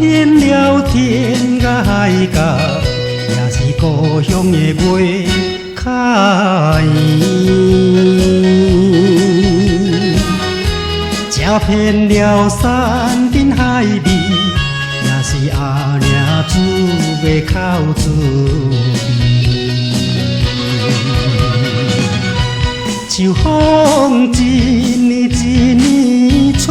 遍了天涯海角，也是故鄉的月較圓。食遍了山珍海味，也是阿娘煮的較滋味。秋風一年一年吹，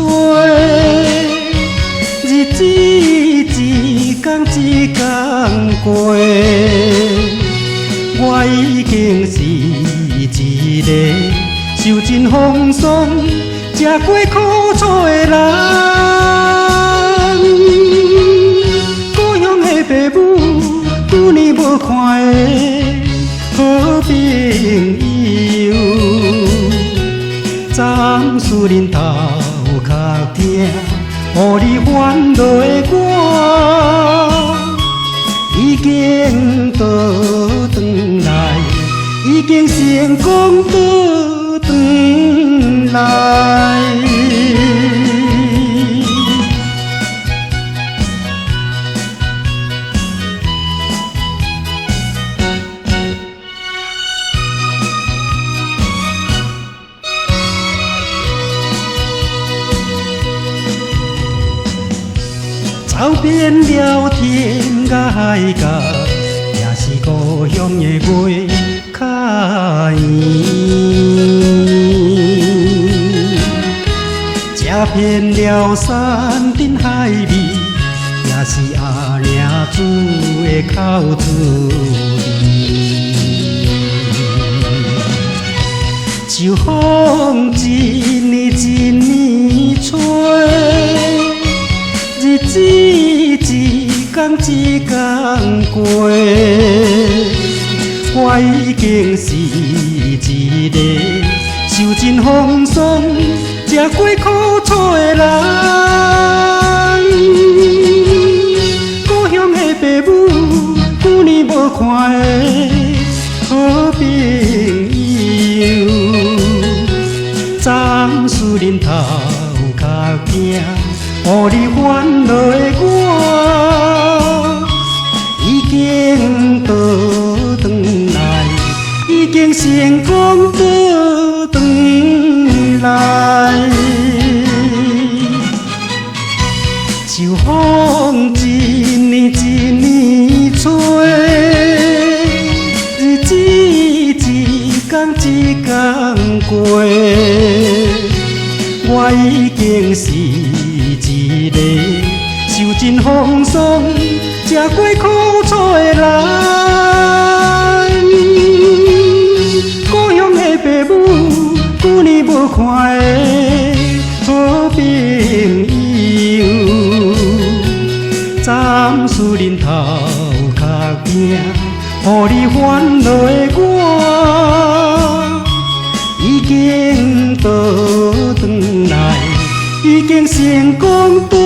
日子一工一工過，我已經是一个受盡風霜、食過苦楚的人。故鄉的爸母，舊年無看的好朋友，暫時恁頭殼疼，予你煩惱的我，已經倒轉來，已經成功倒轉來。走遍了天涯海角，也是故鄉的月較圓。食遍了山珍海味，也是阿娘煮的較滋味。秋風一年一年吹，日子一工一工過，我已經是一个受盡風霜、食過苦楚的人。故鄉的爸母，舊年無看的好朋友，暫時恁頭殼疼，予你煩惱的我，已經倒轉來，已經成功倒轉來。秋風一年一年吹，日子一工一工過，我已經是一个受盡風霜、食過苦楚的人。故鄉的爸母，舊年無看的好朋友，暫時恁頭殼疼，予你煩惱的我，已經倒轉來，已經成功倒